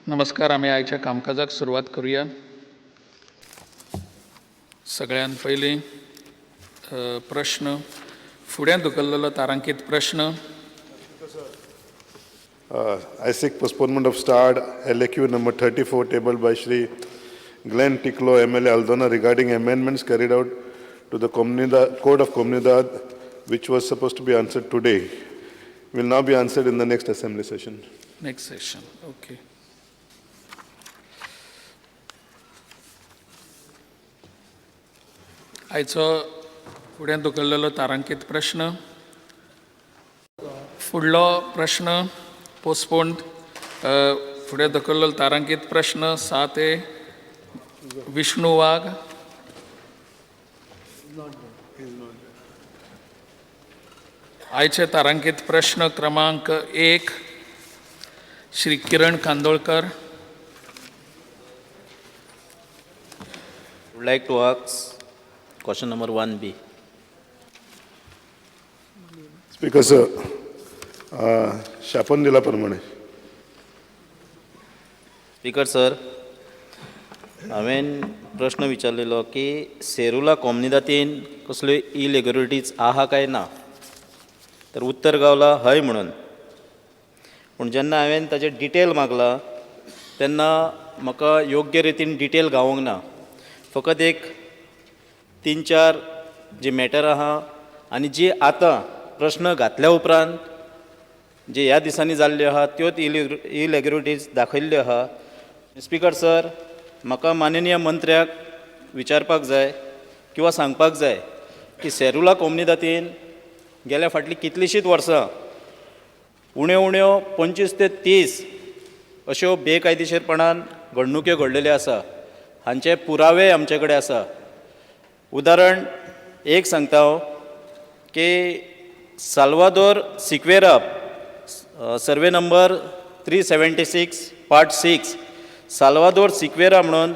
नमस्कार. आमी आयच्या कामकाजाक सुरवात करूया. सगळ्यान पयलीं प्रश्न फुडें धुकल्लेलो तारांकीत प्रश्न. I seek postponement of starred LAQ number 34 tabled by Shri Glenn Tiklo, MLA Aldona, regarding amendments carried out to the Code of Comunidade, which was supposed to be answered today, will now be answered in the next assembly session. Next session, okay. आयचो फुडें धुकल्लेलो तारांकीत प्रश्न. फुडलो प्रश्न postpone, फुडें धुकल्लेलो तारांकीत प्रश्न 7 ए, विष्णू वाघ. आयचे तारांकीत प्रश्न क्रमांक 1, Shri Kiran Kandolkar. Would like to ask question number 1B. Speaker sir, शापन दिला प्रमाणे. स्पीकर सर, हांवें प्रश्न विचारलेलो की सेरुला कोमनिदातीन कसल्यो इलेगुरिटीज आहा काय ना, तर उत्तर गावला हय म्हणून. पूण जेन्ना हांवें ताजें डिटेल मागला तेन्ना म्हाका योग्य रितीन डिटेल गावोंक ना. फकत एक 3-4 जी मॅटर आहा आनी जी आतां प्रश्न घातल्या उपरांत जे ह्या दिसांनी जाल्ल्यो आहा त्योच इलेग्युरिटीज दाखयल्ल्यो आहा. स्पीकर सर, म्हाका माननीय मंत्र्याक विचारपाक जाय किंवा सांगपाक जाय की सेरुला कोमनिदातीन गेल्या फाटलीं कितलींशींच वर्सां उण्यो उण्यो 25 ते 30 अश्यो बेकायदेशीरपणान घडणुक्यो घडलेल्यो आसा. हांचे पुरावे आमचे कडेन आसा. उदाहरण एक सांगता हांव की Salvador Sequeira, survey number 376 part 6, Salvador Sequeira म्हणून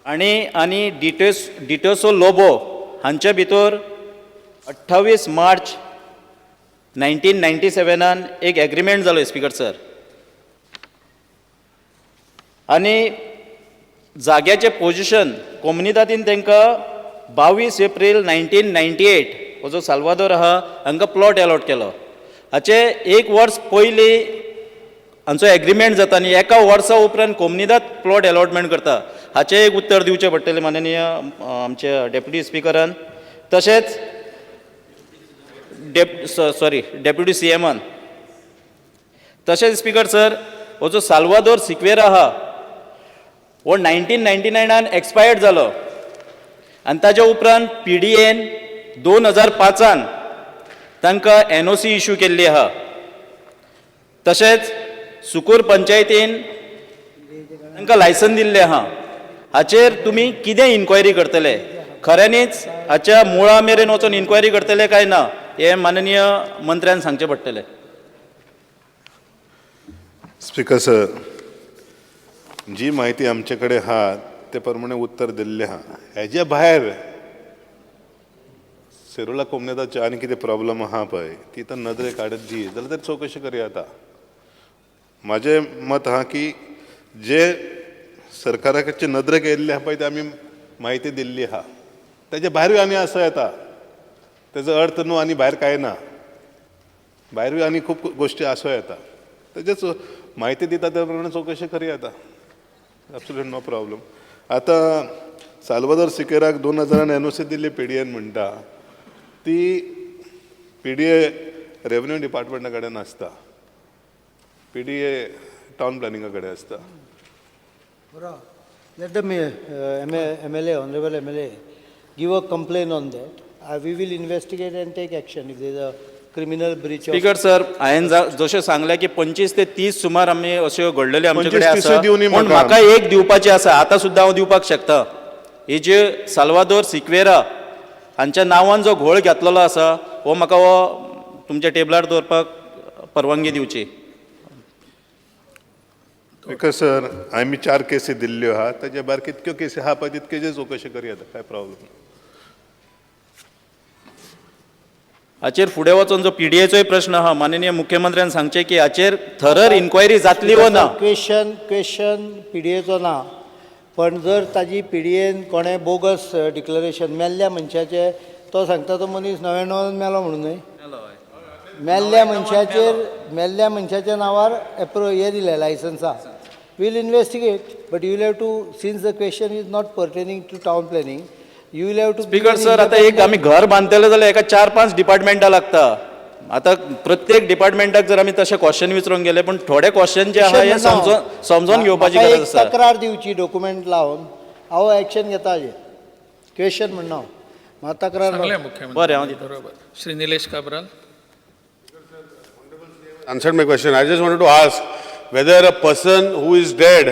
आनी आनी डिटोसो लोबो हांचे भितर 28 मार्च 1997 एक एग्रीमेंट जालो स्पीकर सर. आनी जाग्याचें पोजिशन कोमुनिदादीन तांकां 22 एप्रील 1998 हो जो साल्वादोर आहा हांकां प्लॉट एलॉट केलो. हाचे एक वर्स पयलीं हांचो एग्रीमेंट जाता आनी एका वर्सा उपरांत कोमुनिदाद प्लॉट एलॉटमेंट करता. हाचें एक उत्तर दिवचें पडटलें माननीय आमच्या डेप्युटी स्पिकरान, तशेंच सॉरी डेप्युटी सी एमान. तशेंच स्पीकर सर, हो जो साल्वादोर सिक्वेरा आहा हो 1999 एक्सपायर्ड जालो आनी ताच्या उपरांत पी डी एन 2005 तांकां एनओसी इशू केल्ली आहा. तशेंच सुकूर पंचायतीन तांकां लायसन दिल्लें आहा. हाचेर तुमी कितें इन्क्वायरी करतले? खऱ्यांनीच हाच्या मुळा मेरेन वचून इन्क्वायरी करतले काय ना हें माननीय मंत्र्यान सांगचें पडटलें. स्पीकर सर, जी म्हायती आमचे कडेन आहा ते प्रमाणे उत्तर दिल्लें आहा. हेजे भायर सेरुला कोमनेदाचे आनी कितें प्रॉब्लम आहा पळय ती तर नदरेक हाडत दी जाल्यार तर चवकशी करूया. आतां म्हाजें मत आहा की जे सरकाराचे नदरेक येयल्ले आहा पळय ते आमी म्हायती दिल्ली आहा. तेजे भायरूय आनी आसूं येता, तेजो अर्थ न्हू आनी भायर कांय ना, भायरूय आनी खूब गोश्टी आसूं येता. तेजेच म्हायती दिता त्या प्रमाणे चवकशी करूया येता, एब्सोल्यूट नो प्रॉब्लम. आतां साल्वादोर सिकेराक 2000 एनओसी दिल्ली पी डी एन म्हणटा ती पी डी ए रेवन्यू डिपार्टमेंटा कडेन आसता, पी डी ए टावन प्लॅनिंगा कडेन आसता. Let the MLA, honorable MLA, give a complaint on that. We will investigate and take action if there is a criminal breach of. Speaker sir, हांवें जशें सांगलें की 25 ते 30 सुमार आमी अश्यो घडलेल्यो आमचे कडेन 25 आसा. दिवनी पूण म्हाका. म्हाका एक दिवपाचें आसा, आतां सुद्दां हांव दिवपाक शकता. ही जे साल्वादोर सिक्वेरा हांच्या नांवान जो घोळ घातलेलो आसा हो म्हाका हो तुमच्या टेबलार दवरपाक परवानगी दिवची. स्पीकर सर, आमी 4 केसी दिल्ल्यो आहा, ताजे भायर कितक्यो केसी आहा पळय तितक्योचे चवकशी करूया, काय प्रॉब्लम. हाचेर फुडें वचोन जो पीडीएचोय प्रश्न आहा, माननीय मुख्यमंत्र्यान सांगचें की हाचेर थरर इन्क्वायरी जातली वो ना. क्वेश्चन क्वेश्चन पीडीएचो ना, पण जर ताजी पीडीएन कोणें बोगस डिक्लरेशन मेल्ल्या मनशाचे, तो सांगता तो मनीस 99 मेलो म्हणून न्हय, मेल्ल्या मनशाचेर, मेल्ल्या मनशाच्या नांवार एप्रो हें दिलें लायसन्सां. We'll investigate, but you will have to, since the question is not pertaining to town planning, you will have to speaker sir, आतां एक आमी घर बांदतले जाल्यार एका 4-5 डिपार्टमेंटां लागता. आतां प्रत्येक डिपार्टमेंटाक जर आमी तशें क्वेश्चन विचारूंक गेले, पूण थोडे क्वेश्चन जे आहा हे समजोन घेवपाची म्हाका गरज एक आसा. तक्रार दिवची डॉक्युमेंट लावन, हांव एक्शन घेता हाजेर. क्वेश्चन म्हणना हांव, म्हाका तक्रार सांगलें लावन. मुख्यमंत्री. बरें, हांव दिता. बरोबर. Shri Nilesh Cabral. Answered my question. I just wanted to ask whether a person who is dead,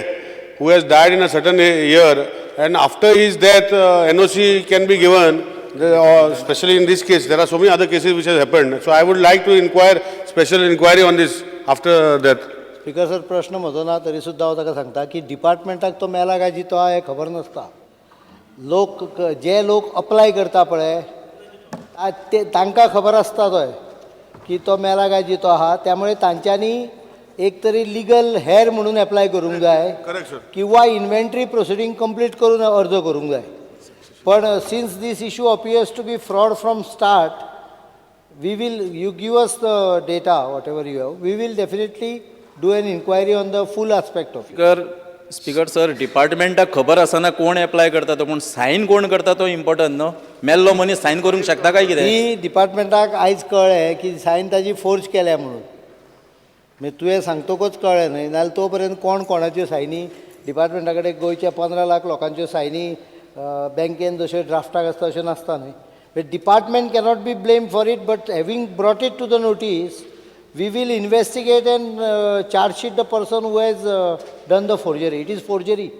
who has died in a certain year, and after his death, NOC can be given, or especially in this case, there are so many other cases which has happened. So I would like to inquire, special inquiry on this after death. Speaker sir, प्रश्न म्हजो ना, तरी सुद्दां हांव ताका सांगता की डिपार्टमेंटाक तो मेला काय जितो आहा हें खबर नासता. लोक जे लोक अप्लाय करता पळय ते तांकां खबर आसता थंय की तो मेला काय जितो आहा. त्यामुळे तांच्यांनी एक तरी लिगल हेर म्हणून एप्लाय करूंक जाय. Correct, sir. किंवा इन्व्हेंटरी प्रोसिडींग कंप्लीट करून अर्ज करूंक जाय. पण since this issue appears to be fraud from start, we will, you give us the data, whatever you have, we will definitely do an inquiry on the full aspect of it. Speaker sir, डिपार्टमेंटाक खबर आसना कोण apply करता तो, पूण sign कोण करता तो important न्हू. मेल्लो मनीस सायन करूंक शकता काय कितें? ही डिपार्टमेंटाक आयज कळ्ळें की सायन ताजी फोर्ज केल्या म्हणून. मागीर तुवें सांगतकूच कळ्ळें न्हय, नाजाल्यार तो पर्यंत कोण कोणाच्यो सायनी डिपार्टमेंटा कडेन गोंयच्या 15 लाख लोकांच्यो सायनी बँकेन जश्यो ड्राफ्टाक आसता अश्यो नासता न्हय. Department cannot be blame for it, but having brought it to the notice, we will investigate and charge sheet the person who has done the forgery. It is forgery.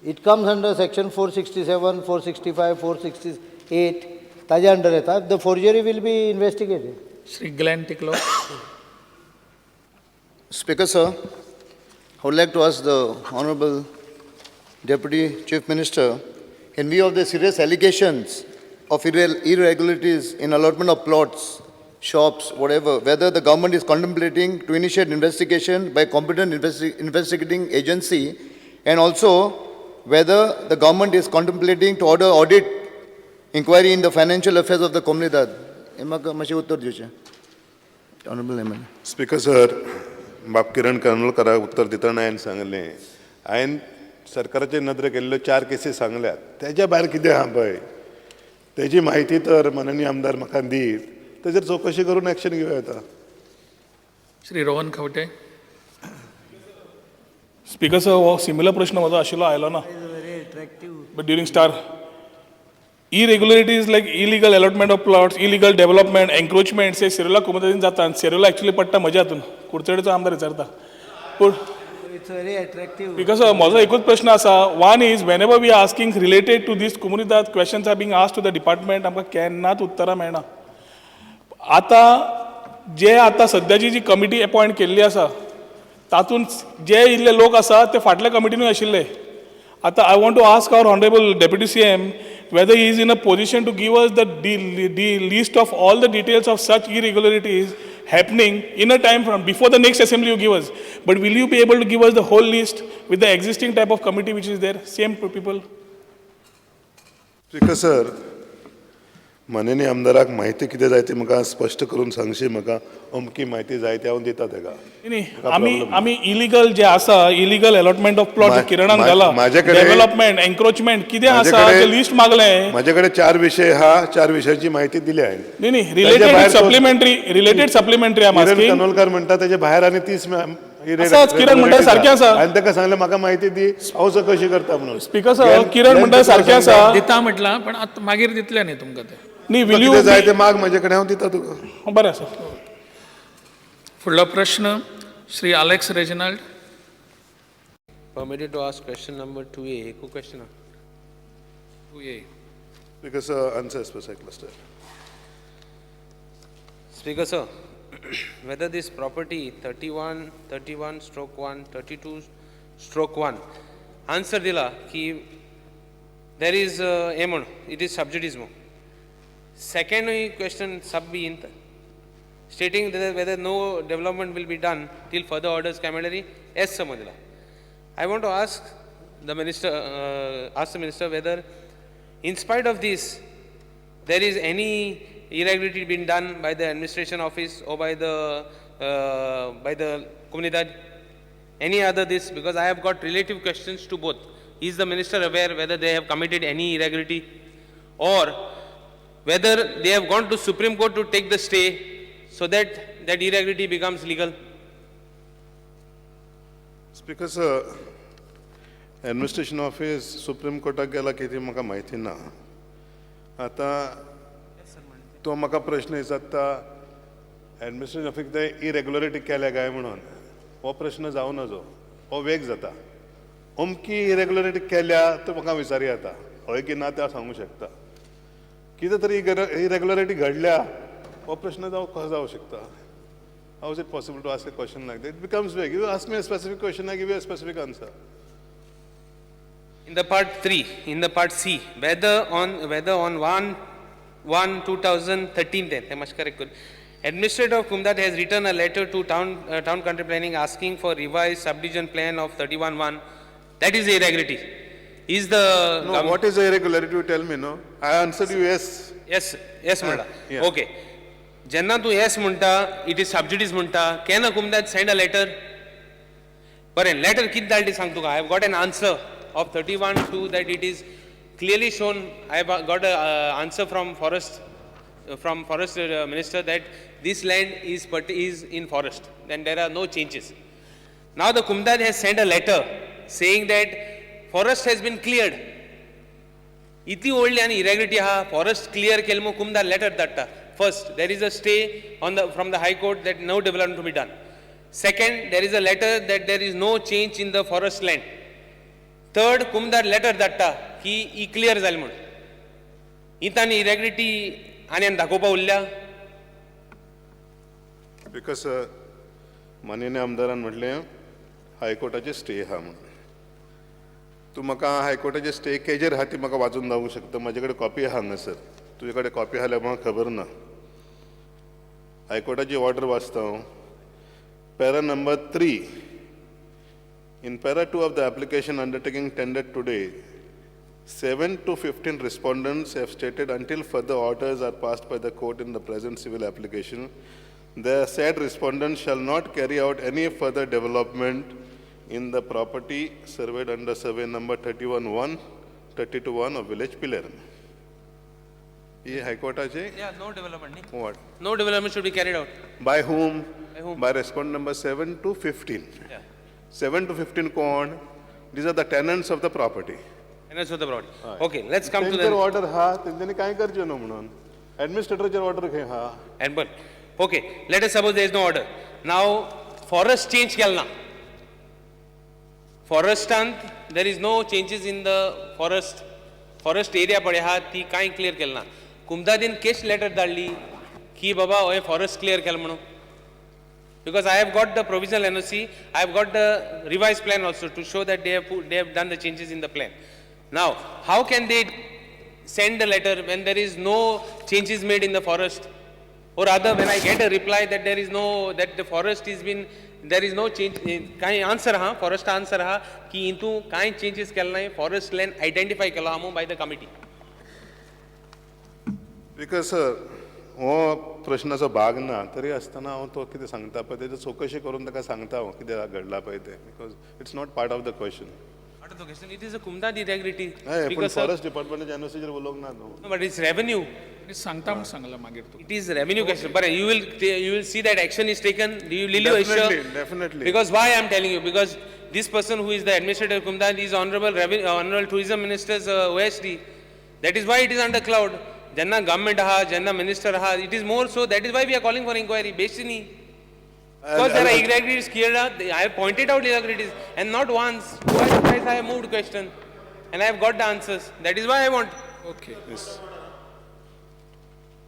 It comes under section 467, 465, 468, ताज्या under येता. The forgery will be investigated. Shri Glenn Ticlo. Speaker, sir, I would like to ask the Honorable Deputy Chief Minister, in view of the serious allegations of irregularities in allotment of plots, shops, whatever, whether the government is contemplating to initiate investigation by competent investigating agency, and also whether the government is contemplating to order audit inquiry in the financial affairs of the Comunidade. हे म्हाका मातशें उत्तर दिवचें, Honorable MLA. Speaker sir, बाब किरण कानोळकराक उत्तर दितना हांवें सांगलें, हांवें सरकाराचे नदरेक केल्ल्यो 4 केसी सांगल्यात. तेज्या भायर कितें आहा पळय तेजी म्हायती तर माननीय आमदार म्हाका दीत, तेजेर चवकशी करून एक्शन घेवं येता. श्री रोहन खंवटे. स्पीकर सर, हो सिमिलर प्रश्न म्हजो आशिल्लो, आयलो ना. But during star irregularities like illegal allotment of plots, illegal development, encroachments हे सेरोला कोमुनिदादीन जाता आनी सेरोला एक्चुअली पडटा म्हज्या हातून, कुडचडेचो आमदार विचारता. पूण It's very attractive. Because म्हजो एकूच प्रश्न आसा, one is whenever we are asking related to this Comunidade questions are being asked to the department, आमकां केन्नाच उत्तरां मेळना. आतां जे आतां सद्याची जी कमिटी एपॉयंट केल्ली आसा तातूंत जे इल्ले लोक आसा ते फाटल्या कमिटीनूय आशिल्ले. आतां I want to ask our honourable deputy CM whether he is in a position to give us the list of all the details of such irregularities happening in a time from before the next assembly you give us. But will you be able to give us the whole list with the existing type of committee which is there, same people? Speaker sir, माननीय आमदाराक म्हायती कितें जाय ती म्हाका स्पश्ट करून सांगशी. म्हाका अमकी म्हायती जाय ती हांव दिता तेका. न्ही, आमी इलिगल जे आसा, इलिगल अलॉटमेंट ऑफ प्लॉट किरणान घाला, डेव्हलपमेंट, एन्क्रोचमेंट कितें आसा ते लिस्ट मागलें. म्हाजे कडेन 4 विशय आहा, 4 विशयाची म्हायती दिली हांवें. न्ही न्ही, related supplementary, related supplementary I am Kiran asking. Kanolkar म्हणटा तेजे भायर आनी 30 आसाच, किरण म्हणटा सारकें आसा. हांवें ताका सांगलें म्हाका म्हायती दी, हांव चवकशी करता म्हणून. स्पीकर सर, किरण म्हणटा सारकें आसा. दिता म्हटलां, पण आतां मागीर दितले न्ही तुमकां ते. न्ही, will कितें you जाय ते माग म्हजे कडेन, हांव दिता तुका. बरें आसा. फुडलो प्रश्न Shri Alex Reginald. Permitted to ask question number 2A, एकू question. 2A. Speaker sir, answer as per cyclostyle. Speaker sir, whether this property 31, 31/1, 32/1, answer dila ki there is हे म्हण, it is sub judice. Second question sub B in stating whether no development will be done till further orders काय म्हणल्यार येस समजला. I want to ask the minister whether in spite of this there is any irregularity been done by the administration office or by the Comunidade, any other this, because I have got relative questions to both. Is the minister aware whether they have committed any irregularity or whether they have gone to Supreme Court to take the stay so that that irregularity becomes legal? Speaker sir, administration office supreme कोर्टाक गेला कितें म्हाका म्हायती ना. आतां तो म्हाका प्रश्न विचारता एडमिनिस्ट्रेशन ऑफिस ते इरेग्युलरिटी केल्या काय म्हणून, हो प्रश्न जावं नजो, हो वेग जाता. अमकी इरेग्युलरिटी केल्या तो म्हाका विचारी येता, हय की ना तें हांव सांगूंक शकता. कितें तरी इरेग्युलरिटी घडल्या हो प्रश्न जावं कसो जावं शकता? How is it possible to ask a question like that? It becomes vague. You ask me a specific question, I give you a specific answer. In the part 3, in the part C, whether on 1/1/2013, then, I must correct. Administrator of Comunidade has written a letter to town country planning asking for revised subdivision plan of 31-1. That is the irregularity. Is the No, what is the irregularity? You tell me, no? I answered you yes. Yes, yes, म्हणला. Yeah. Okay. जेन्ना तूं येस म्हणटा, it is sub judice म्हणटा, can a Comunidade send a letter? बरें, letter कितें धाडली ती सांग तुका. I have got an answer of 31-2 that it is clearly shown. I have got a answer from forest minister that this land is in forest and there are no changes. Now the Comunidade has sent a letter saying that forest has been cleared. इतली व्हडली आनी इरेग्युलरिटी आहा, forest clear केलें म्हूण कुमदाद letter धाडटा. First, there is a stay on the from the High Court that no development to be done. Second, there is a letter that there is no change in the forest land. Third, Comunidade letter धाडटा की ही clear जाली म्हूण. ही तांणी इरेग्युलरिटी आनी आनी दाखोवपा उरल्या. Because माननीय आमदारान म्हटलें हायकोर्टाचे स्टे आहा म्हणून. तूं म्हाका हायकोर्टाचे स्टे केजेर आहा ती म्हाका वाचून दाखोवंक शकता? म्हाजे कडेन कॉपी आहा हांगासर. तुजे कडेन कॉपी आहा जाल्यार म्हाका खबर ना. हायकोर्टाची ऑर्डर वाचता हांव. Para number 3. In para 2 of the application undertaking tendered today, 7 to 15 respondents have stated until further orders are passed by the court in the present civil application, the said respondents shall not carry out any further development in the property surveyed under survey number 31-1, 32-1 of village Pilerne. He हायकोर्टाचे Yeah, no development. What? No development should be carried out. By whom? By whom? By respondent number 7 to 15. Yeah. 7 to 15 कोण? These are the tenants of the property. Tenants of the property. Okay, let's come to तेंचेर the order हा, तेंच्यांनी कांय करचें न्हू म्हणून. एडमिनिस्ट्रेटराचेर order खंय हा? And but okay, let us suppose there is no order. Now forest change केल ना. फॉरेस्टांत there is no changes in the forest. Forest area पळय आहा ती कांय क्लियर केल ना. कुमदादीन केश लेटर धाडली की बाबा हें फॉरेस्ट क्लियर केलें म्हणून. Because I have got the provisional NOC, I have got the revised plan also to show that they have done the changes in the plan. Now, how can they send the letter when there is no changes made in the forest? Or rather, when I get a reply that there is no, that the forest is been, there is no change, कांय answer हा, forest answer हा, की इंतू कांय changes केले नाय, forest land identify केला आमू by the committee. Because sir, हो प्रश्नाचो भाग ना, तरी आसतना हांव तो कितें सांगता पळय तेजी चवकशी करून ताका सांगता हांव कितें घडलां पळय तें, because it's not part of the question. Part of the question, it is a Comunidade irregularity. हय, पूण Because sir, forest डिपार्टमेंटाच्या एनओसीचेर उलोवंक ना न्हू. No, but it's revenue. सांगता म्हूण सांगलां मागीर तूं. It is revenue question. But you will see that action is taken. Do you, will you assure? Definitely, definitely. Because why I am telling you? Because this person who is the administrator of Comunidade is honorable honorable tourism minister's OSD. That is why it is under cloud. Janna government ha, janna minister ha. It is more so. That is why we are calling for inquiry. Basically, because there are irregularities cleared out. I have pointed out irregularities, and not once, twice, thrice I have moved question, and I have got the answers. That is why I want. Okay. Yes.